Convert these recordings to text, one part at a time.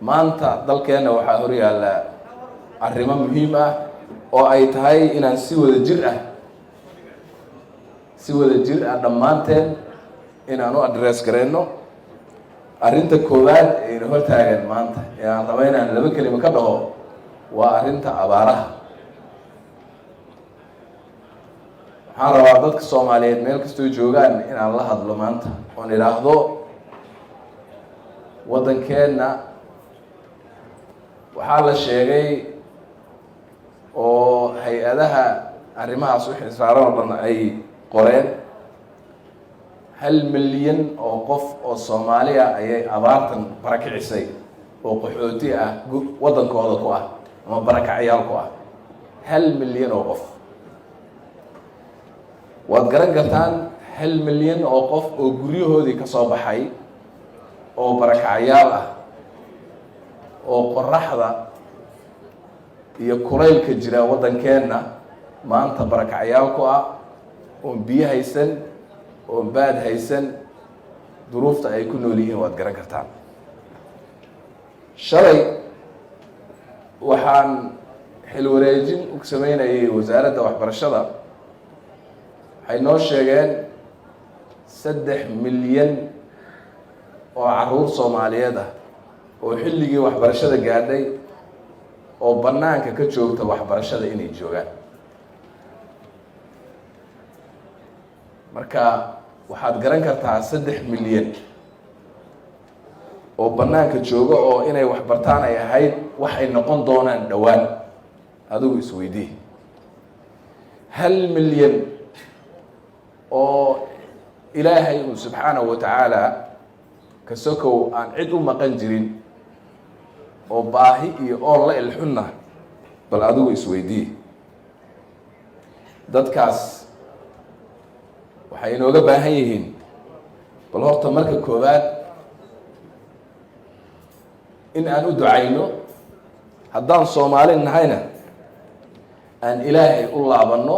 Maanta dalkeenna waxaa horyaalla arrimo muhiim ah oo ay tahay inaan si wada jir ah dhammaanteen inaan u address gareyno. Arrinta koowaad ayna hortaagan maanta ee aan raba inaan laba kelimo ka dhaho waa arrinta abaaraha. Waxaan rabaa dadka Soomaaliyeed meel kastoo joogaan inaan la hadlo maanta oon idhaahdo: waddankeenna waxaa la sheegay oo hay-adaha arrimahaas u xilsaaran oo dhan ay qoreen, 1 milyan oo qof oo Soomaaliya ayay abaartan barakicisay oo qaxooti ah waddankooda ku ah ama barakacyaal ku ah. 1 milyan oo qof, waad garan kartaan, 1 milyan oo qof oo guryahoodii ka soo baxay oo barakacyaal ah oo qoraxda iyo kulaylka jira waddankeenna maanta barakacyaal ku ah, oon biyo haysan, oon baad haysan, duruufta ay ku nool yihiin waad garan kartaan. Shalay waxaan xil wareejin u sameynayay wasaaradda waxbarashada. Waxay noo sheegeen 3 milyan oo caruur Soomaaliyeed ah oo xilligii waxbarashada gaadhay oo bannaanka ka joogta waxbarashada inay joogaan. Marka waxaad garan kartaa, 3 milyan oo bannaanka jooga oo inay waxbartaan ay ahayd, waxay noqon doonaan dhowaan adigu isweydii. 1 milyan oo Ilaahay uu subxaanahu wa tacaala kasokow aan cid u maqan jirin oo baahi iyo oon la ilxunna, bal adigu isweydii. Dadkaas waxay inooga baahan yihiin, bal horta marka koowaad, in aan u ducayno. Haddaan Soomaali nahayna, aan Ilaahay u laabanno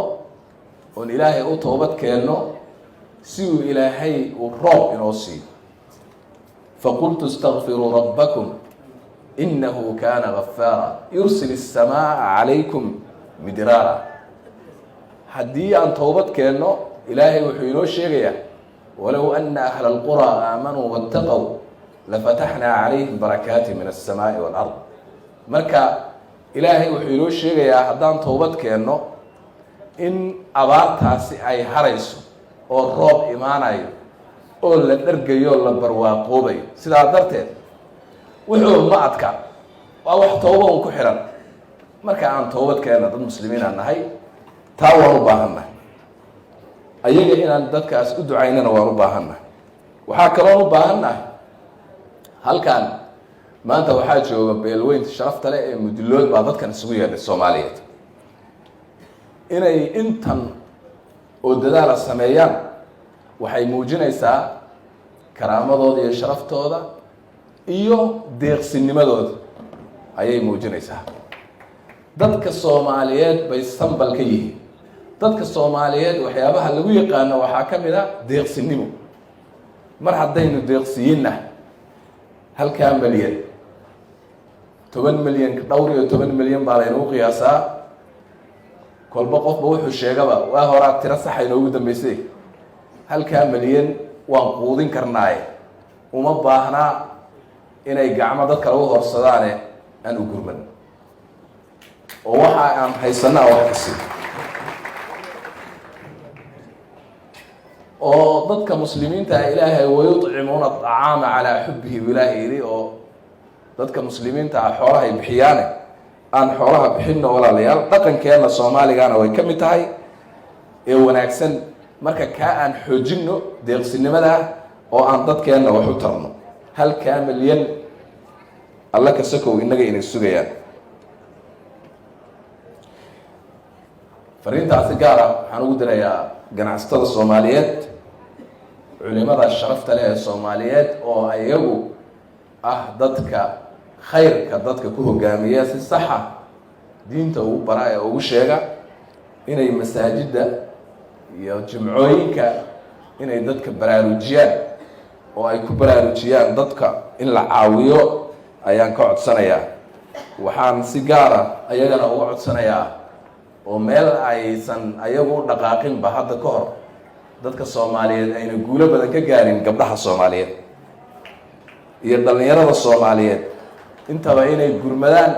oon Ilaahay u toobad keenno si uu Ilaahay uu roob inoo siiyo. فقلت استغفروا ربكم إنه كان غفارا يرسل السماء عليكم مدرارا. Haddii aan toobad keenno, Ilaahay wuxuu inoo sheegayaa: ولو أن أهل القرى آمنوا واتقوا لفتحنا عليهم بركات من السماء والأرض. Marka Ilaahay wuxuu inoo sheegayaa haddaan toobad keenno in abaartaasi ay harayso oo roob imaanayo oo la dhargayo o la barwaaqoobayo. Sidaa darteed wuxuu ma adka, waa wax tooba un ku xiran. Marka aan toobad keenna, dad muslimiinaan nahay, taa waan u baahannahay. Ayaga inaan dadkaas u ducaynana waan u baahannahay. Waxaa kaloon u baahannahay, halkan maanta waxaa jooga beelweynta sharafta leh ee Mudulood baa dadkan isugu yeedhay Soomaaliyeed inay intan oo dadaala sameeyaan. Waxay muujinaysaa karaamadooda iyo sharaftooda iyo deeqsinimadooda ayay muujinaysaa. Dadka Soomaaliyeed bay sambal ka yihiin. Dadka Soomaaliyeed waxyaabaha lagu yaqaano waxaa ka mid a deeqsinimo. Mar haddaynu deeqsiyiinna, halkaa milyan, 10 milyan, dhowr iyo toban milyan baa laynagu qiyaasaa. Kolba qofba wuxuu sheegaba, waa horaa tiro saxa inoogu dambeysay. Halkaa milyan waan quudin karnaaye, uma baahnaa inay gacmo dadka lagu horsadaane. Aan u gurman oo waxa aan haysanaa wax kasi oo dadka muslimiinta ah. Ilaahay ويطعمون الطعام على حبه buu Ilaahay yidhi, oo dadka muslimiinta ah xoolahay bixiyaane, aan xoolaha bixinno, walaalayaal. Dhaqankeenna Soomaaligana way ka mid tahay ee wanaagsan. Marka kaa aan xoojinno deeqsinimada oo aan dadkeenna wax u tarno. Halkaa milyan Alla ka sokow innaga inay sugayaan. Fariintaasi gaara waxaan ugu dirayaa ganacsatada Soomaaliyeed, culimada sharafta leh ee Soomaaliyeed oo iyagu ah dadka khayrka dadka ku hogaamiya, si saxa diinta ugu bara ee ugu sheega, inay masaajidda iyo jimcooyinka inay dadka baraarujiyaan oo ay ku baraarujiyaan dadka in la caawiyo Ayaan ka codsanayaa. Waxaan si gaara ayagana uga codsanayaa, oo meel aysan ayagu u dhaqaaqinba hadda ka hor dadka Soomaaliyeed ayna guulo badan ka gaarin, gabdhaha Soomaaliyeed iyo dhallinyarada Soomaaliyeed intaba inay gurmadaan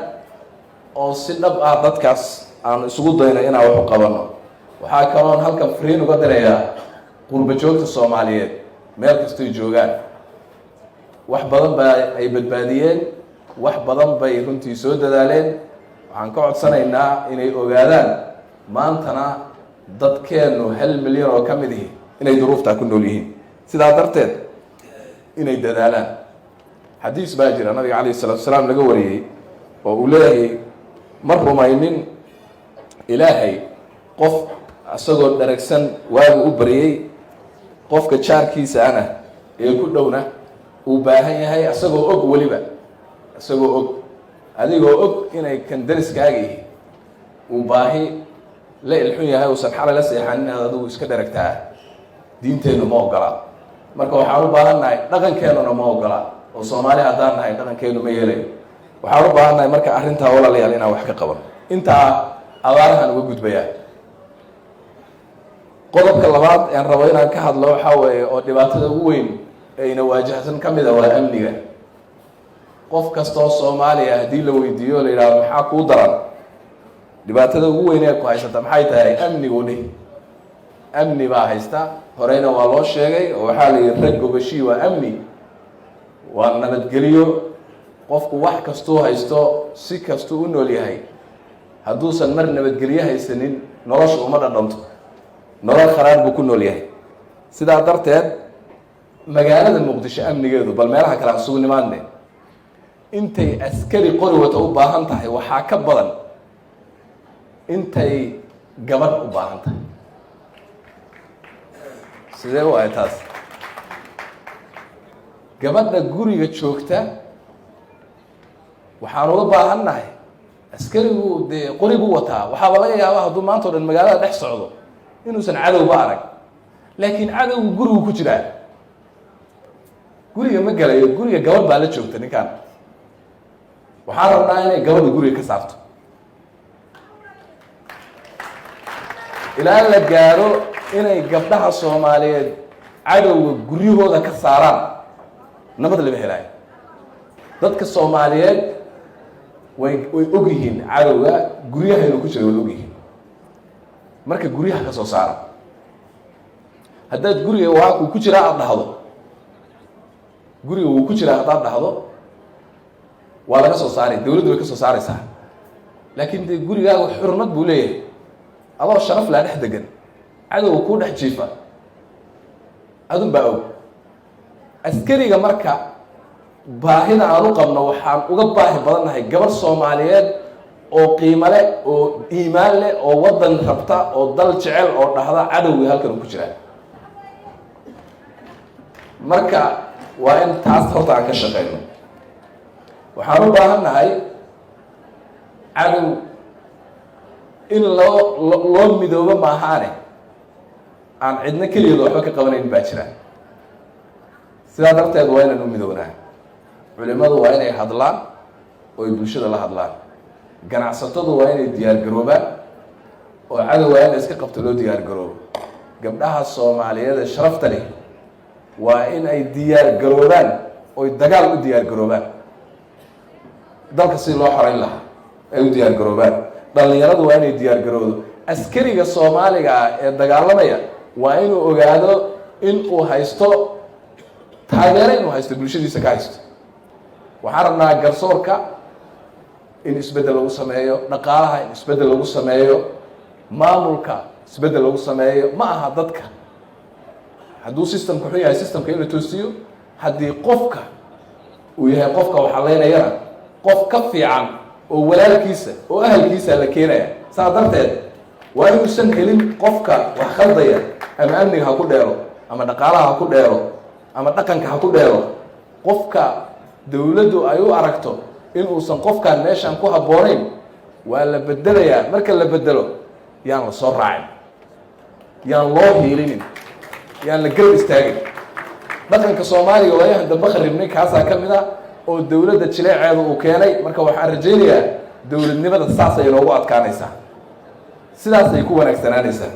oo si dhab ah dadkaas aanu isugu dayno inaan wax u qabanno. Waxaa kaloon halkan fariin uga dirayaa qurba joogta Soomaaliyeed meel kastoy joogaan. Wax badan baa ay badbaadiyeen, wax badan bay runtii soo dadaaleen. Waxaan ka codsanaynaa inay ogaadaan maantana dadkeennu 1 milyan oo ka mid ihi inay duruuftaa ku nool yihiin, sidaa darteed inay dadaalaan. Xadiis baa jira Nabiga calayhi salaatu salaam laga wariyey oo uu leeyahay: "Ma rumaynin Ilaahay qof isagoo dharagsan waagu u baryey, qofka jaarkiisa ana ee ku dhowna uu baahan yahay, isagoo og." Weliba isagoo og, adigoo og inay kan dariskaagiihi uu baahi la ilxun yahay, uusan xalay la seexanin, inaad adigu iska dharagtaa diinteennu ma ogolaa. Marka waxaan u baahan nahay, dhaqankeennuna ma ogolaa, oo Soomaali haddaan nahay dhaqankeenu ma yeelayo. Waxaan u baahan nahay marka arrintaa, walaalayaal, inaan wax ka qabano. Intaa abaarahan uga gudbayaa. Qodobka labaad een rabo inaan ka hadlo waxaa weeye, oo dhibaatada ugu weyn ayna waajahsan ka mida, waa amniga. Qof kastoo Soomaaliya haddii la weydiiyo, la yidhahdo: "Maxaa kuu daran? Dhibaatada ugu weyn ee ku haysata maxay tahay?" "Amnigu," dhih. Amni baa haysta. Horeyna waa loo sheegay oo waxaa la yidhi: "Rag gobashii waa amni, waa nabadgeliyo." Qofku wax kastuu haysto, si kastuu u nool yahay, hadduusan mar nabadgelyo haysanin, nolosha uma dhadhanto, nolol kharaar buu ku nool yahay. Sidaa darteed magaalada Muqdisho amnigeedu, bal meelaha kale aan isugu nimaadne, intay askari qori wata u baahan tahay waxaa ka badan intay gabadh u baahan tahay. Sidee u ahay taas? Gabadha guriga joogta waxaan uga baahan nahay askarigu dee qori buu wataa. Waxaaba laga yaabaa hadduu maanta o dhan magaalada dhex socdo inuusan cadowba arag, laakiin cadowgu gurigu ku jiraa. Guriga ma gelayo, guriga gabadh baa la joogta ninkan. Waxaan rabnaa inay gabadha guriga ka saarto ilaa la gaaro inay gabdhaha Soomaaliyeed cadowga guryahooda ka saaraan. Nabad lama helaayo. Dadka Soomaaliyeed way og yihiin cadowga guryaha inuu ku jiro, way og yihiin. Marka guryaha ka soo saara. Haddaad guriga waa uu ku jiraa aada dhahdo, guriga wuu ku jiraa haddaad dhahdo, waa laga soo saaray, dawladdu way ka soo saaraysaa. Laakiin dee gurigaagu xurmad buu leeyahay. Adoo sharaf laa dhex degan, cadowga kuu dhex jiifa, adun baa og. Askariga marka baahida aan u qabno waxaan uga baahi badan nahay gabar Soomaaliyeed oo qiimo leh, oo iimaan leh, oo waddan rabta, oo dal jecel, oo dhahda cadowgii halkan uu ku jiraa. Marka waa in taas horta aan ka shaqeyno. Waxaan u baahan nahay cadow in loo midoobo maahaane aan cidno keligeed waxba ka qabanayn baa jira. Sidaa darteed waa inaan u midownaa. Culimadu waa inay hadlaan oo ay bulshada la hadlaan. Ganacsatadu waa inay diyaar garoobaan oo cadow waa in la iska qabto loo diyaar garoobo. Gabdhaha Soomaaliyeed ee sharafta leh waa in ay diyaar garoobaan oy dagaal u diyaar garoobaan, dalka si loo xoreyn lahaa ay u diyaar garoobaan. Dhallinyaradu waa inay diyaar garowdo. Askariga Soomaaliga ah ee dagaalamaya waa inuu ogaado in uu haysto taageero, inuu haysto bulshadiisa ka haysto. Waxaan rabnaa garsoorka in isbeddel lagu sameeyo, dhaqaalaha in isbeddel lagu sameeyo, maamulka isbeddel lagu sameeyo. Ma aha dadka hadduu systemka xun yahay, systemka in la toosiyo. Haddii qofka uu yahay qofka waxaleynayana, qof ka fiican oo walaalkiisa oo ahalkiisa la keenaya. Saa darteed waa inuusan helin qofka wax khaldaya, ama amniga ha ku dheero, ama dhaqaalaha ha ku dheero, ama dhaqanka ha ku dheero. Qofka dawladdu ay u aragto in uusan qofkan meeshan ku habboonayn waa la bedelayaa. Marka la bedelo, yaan la soo raacin, yaan loo hiilinin, yaan la garab istaagin. Dhaqanka Soomaaliga waayahan dambe kharibnay kaasaa ka mid ah. oo dowladda jileeceeda uu keenay. Marka waxaan rajaynayaa dowladnimada saasay inoogu adkaanaysaa, sidaasay ku wanaagsanaanaysaa.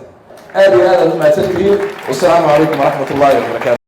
Aad iyo aad aad umahadsantihiin. Wasalaamu calaykum waraxmat ullahi wabarakaatu.